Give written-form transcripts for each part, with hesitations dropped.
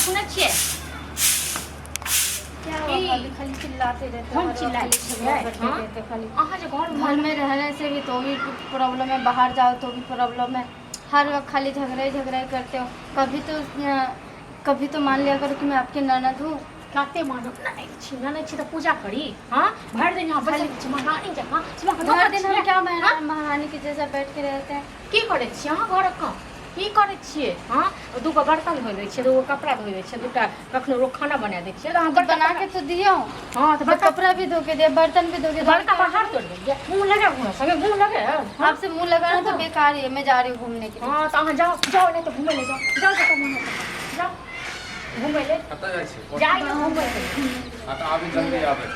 सुनै छियै? क्या हुआ भाभी, खाली चिल्लाते रहते हो, हम हर वक्त चिल्लाइ खाली छियै, झगड़ा करते हाँ? रहते खाली। अहाँ जे घर घर में रहने से भी तो भी प्रॉब्लम है, बाहर जाओ तो भी प्रॉब्लम है। हर वक्त खाली झगड़ा ही झगड़ा ही करते हो। कभी तो मान लिया करो कि मैं आपकी ननद हूँ। कते मानब? नहि छी, नहि छी तऽ पूजा करी। हाँ, भरि दिन यहाँ बैसल छी महारानी जकाँ। भर दिन हम क्या महारानी के जैसा बैठ के रहते हैं? की करै छियै अहाँ? घरक काम की करै छियै? हाँ, दूगो बर्तन धोइ दै छियै, दूगो कपड़ा धोइ दै छियै, दूटा कखनो लोक खाना बना दै छियै। अहाँ तो बना के तो दियो। हाँ, तो मैं कपड़ा भी धो के दिया, बर्तन भी धो के दिया। बड़का बाहर तोड़ देलियै। मुँह लगा हमरा संगे, मुँह लगे। हाँ? आपसे मुंह लगाना तो बेकार ही है। मैं जा रही हूँ घूमने के लिए। हाँ, तऽ अहाँ जाउ, जाउ, नहि तऽ घुमै लए जाउ। जाउ, जाउ, मुँह जाउ घुमै लए। कतऽ जाइ छी? जाइए घुमै लए। हाँ, तऽ आबे, जल्दी आबे।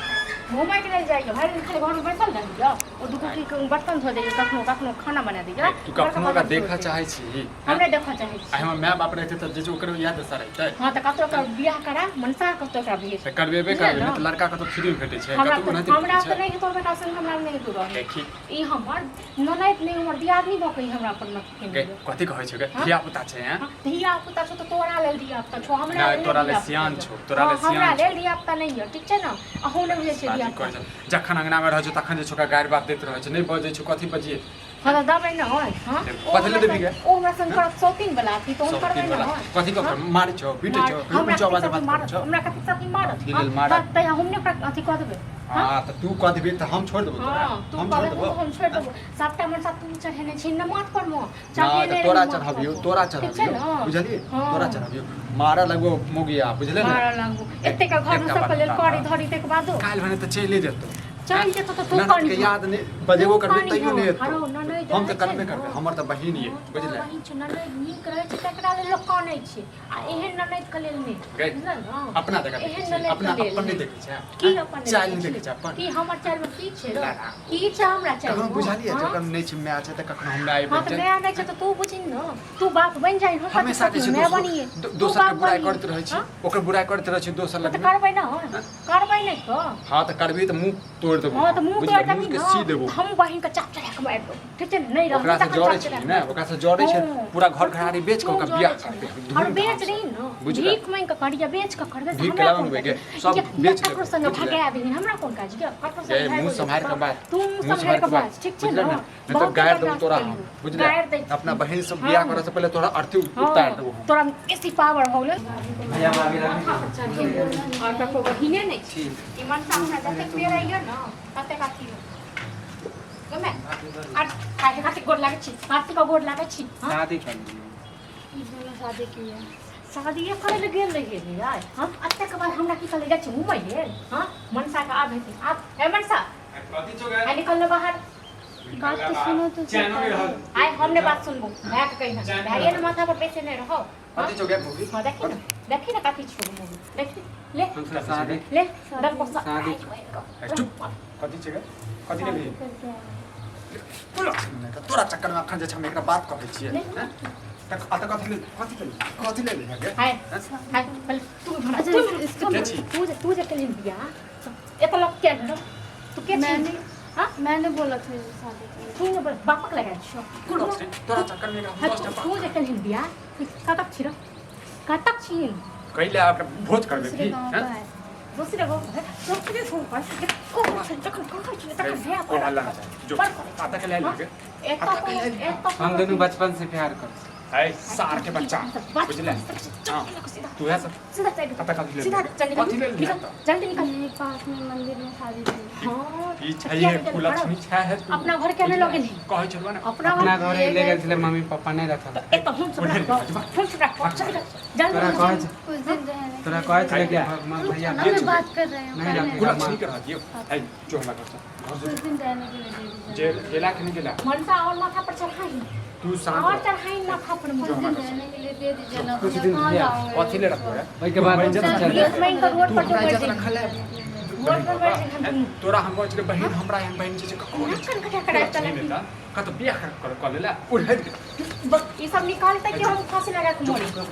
घुमैके लेल जाइए। भरि दिन खाली घरमे बैसल रहैए। ओ दूगो की बर्तन धो दैए, कखनो कखनो खाना बना दैए। तू कखनो ओकरा देखऽ चाहै छी? हम नहि देखऽ चाहै छी। आ हमर माय बाप रहतै तऽ जे छै ओकर इएह दशा रहितै। हँ, तऽ कतौ ओकरा बियाह करा, मनसा कतौ ओकरा भेज। तऽ करबेबे करबै, नहि तऽ लड़का कतौ फ्रीमे भेटै छै? हमरा कतौ ओनाहिते हमरा भेटै तऽ छै? नहि हेतौ बेटा संग, हमरा नहि हेतौ रहल। देखी। ई हमर ननैद नहि, हमर दियादनी भऽ कऽ ई हमरा अपन मत गे केने। कथी कहै छौ गे? धिया पुता छै हैं? धिया पुता छौ तऽ तोरा लेल धिया पुता छौ, हमरा नहि, लेल तोरा लेल धिया पुता सियान छौ। छौ, तोरा हँ, लेल हमरा सियान छौ। लेल धिया पुता नहि यऽ, ठीक छै ने? अहूँ नहि बुझै छियै धिया बाजी करै पुता। छै। जखन अंगनामे रहै छौ तखन जे छौ ओकरा गारि बात दैत रहै छै, नहि बजै छौ, कथी बजिए? हँ, तऽ देबै ने। हँ, ओ कथी लए हमरा देबही गे? संग, ओ हमरा संग करत शौकीन वाला अथी तऽ हम करबै शौकीन ने। वाला कथी कऽ मारै छौ, पीटै छौ? हमरा ऊँचा आवाज कथी बात करै मारत? छौ? हमरा कथी साथी मारत? की हँ, लेल मारत? तऽ तहिया हम नहि ओकरा अथी कऽ देबै? हँ, तऽ तू कऽ देबही तऽ हम छोड़ि देबौ तोरा? हँ, तू हम कऽ छोड़ि देबही देबौ? तऽ हम छोड़ि देबौ। सबटा मनसा तू चढ़ेने छी ने माथ पर मे। नहि चढ़ेने तऽ रही तोरा माथ पर चढ़बियौ, मे। तोरा ठीक छै चढ़बियौ, ने? बुझलियै? हँ। तोरा चढ़बियौ, मारऽ लगबो मौगिया, बुझले ने? मारऽ लगबो। एतेक घर मे एकटा सबके बात लेल बता। करी धरी ताहिके बादो। काल्हि भने तऽ चलि जेतौ। चलि जेतौ तऽ तू ननदके कनी याद नहि बजेबो तू करबै कनी तैयो नहि हँ। एतौ। हरो ननैद हम तऽ रहै छै करबे ने। करबै, हमर तऽ बहिन ये, हँ, बुझले? तोहर बहिन छौ, ननैद नीक रहै छै तकरा लेल लोक कानै छै आ एहन ननैद के लेल नहि। गै, बुझल ने? अपना जगह एहन देखै छै, ननैद अपना के लेल अपन नहि नहि। देखै छै? की अपन नहि चालि देखै नहि देखै छी? छै अपन? की हमर चालि मे की छै रौ? ला, ला। की छै हमरा चालि कखनो मे? बुझलियै हँ? जखन नहि छै माय छै तऽ कखनो हमरा आबि हँ, तऽ जाइ। माय नहि छै तऽ तू बुझही ने, तू बाप बनि जाइ ने। हमेशा जे छै माय बनिए, तू दोसरके बाप बुराइ बनिए। करैत रहै छी। हँ? ओकर बुराइ करैत रहै छी दोसर तऽ लगमे। करबै ने, करबै नहि तऽ? हँ, तऽ करबही तऽ मुँह तोड़ि देबो। हँ, तऽ मुँह बुझलियै? तोड़ि देबही मुँहके ने सी देबो। तऽ हम बहिन के चाप चढ़ा के मारि देबो, ठीक छै ने? नहि रहबही ओकरा से तखन जरै चाप छै चढ़ा के ने, मारि ओकरा से जरै छै। हँ। पूरा घर घरारी बेच कऽ तू ओकरा जरै बियाह छै करबै ने। और धूमधाम बेच से। रही ने, बुझले? भीख मांगि कऽ करिया, बेच कऽ करबै तऽ भीख हमरा केला कोन मंगबै गे? काज? सब या बेच ककरो लेबै, संगे बुझले? भगा दही, हमरा कोन काज य? ककरो गे, संगे मुँह भागि सम्हारि कऽ बाज। तू मुँह मुँह सम्हारि कऽ बाज, बाज, ठीक छै बुझले ने? ने? नहि तऽ बहुते गारि देबो बर्दाश्त तोरा हम, केलियौ। बुझले? गारि दै छी। अपना बहिन से बियाह हँ। करऽ से पहिले तोरा अर्थी हँ, उतारि देबो हम। तोरा बेसी पावर हो गेलै। भैया भाभी राखै। माथा पर चढ़ी और ककरो बहिने नहि छै। ठीक। ई मनसा हमरा जतेक पेड़ैया ने ततेक अथी हो गमे आर काहे खातिर गोर लागै छी? कार्तिक गोर लागै छी? हँ? शादी कर लियौ। ई दोनों शादी की है? शादिये करै लए गेल रहियै रे यार हम। एतेक बाद हमरा की कहले जाइ छी घुमै लेल। हँ, मनसा के आब हेतै आब। हे मनसा, कथी छौ? आइ निकल ले बाहर। बात तो सुनो तो चैनो नहीं रहल। आइ हम ने बात सुनबो, भाय के कहिना चैन भाइये ने माथा पर पैसे नहीं रहो। कथी छौ गे भूखी? हाँ, देखी ने, देखी ने, कथी छौ मूवी देखी ले। हम सब शादी ले दस पैसा। शादी। चुप, कथी छै गे? कथी शादी लेबही? करके आए। तोरा चक्कर में अखन जे छै हम एकरा बात कहै छियै। ले। हैं? तऽ अतऽ कथी ले, कथी ले, कथी ले ले गे? हाय हाय, पहले तू हमरा अच्छा, तू इसको के छी? तू जे कलिन बियाह एत लोग के न तू के छी? मैंने हाँ? मैंने बोला था ये शादी के लिए। तू ने बोल, बापक लगा छो। तोरा चक्कर में एकरा हाँ, 10 टा तू जे कलिन बियाह कतक छी रे, कतक छी? कैले आके भोज करबे दूसरे की? गांव हैं? का है। दूसरे गाँव है, दूसरे गाँव का है। ओ जखन कहै छी तखन भैया ओ हल्ला ना चाहे जो आता के ले ले गे। एतऽ कोनो एतऽ हम दुनू बचपन से प्यार कर छी। है सार के बच्चा, बुझले? हाँ, तू है सब सीधा चल। कतऽ कथी ले? सीधा चल, कथी ले? निकल, जल्दी निकल। यहीं पास में मंदिर में शादी थी। हाँ, ई छैहे कुलक्ष्मी छै है तू। अपना घर के नहि लऽ गेलही? कहै छलहुँ ने। अपना अपना घर घरे ले गेल छलै, मम्मी पापा नहि रखल। एतऽ हम सब राखब, हम सब राखब। चल, जल्दी तोरा निकल। कहै छै कुछ दिन रहने तोरा कहै छलै कि भैया के लिए। बात कर रहे हैं। नहीं करने रखते। कुलक्ष्मी के रह दियौ है जो हमरा घर से घर कुछ से दिन रहने के लिए दे दीजिए। जे गेला कि नहि गेला? मनसा और माथा पर चढ़ाही। तू शांत और रह। चढ़ाही माथा पर। कुछ दिन रहने के लिए दे दीजिए ना। कुछ भैया, दिन कहाँ भैया, जाऊंगे? कथी ले रखबो रे? ओहिके बाद हम सब चल भीख मांगि कऽ रोड तू पर जो हमरा मरि इज्जत जइहे। रखल है। रोड पर मरि जइहे हम दुनू। तोरा हम कहै छियै बहिन, हमरा एहन बहिन छै जे ककरो नहि छै। कन कटा कटा चलै। कुलक्ष्मी नेता कतौ बियाह कर कर लेला उड़हैत ई सब निकालतै कि हम फांसी लगा के मरी?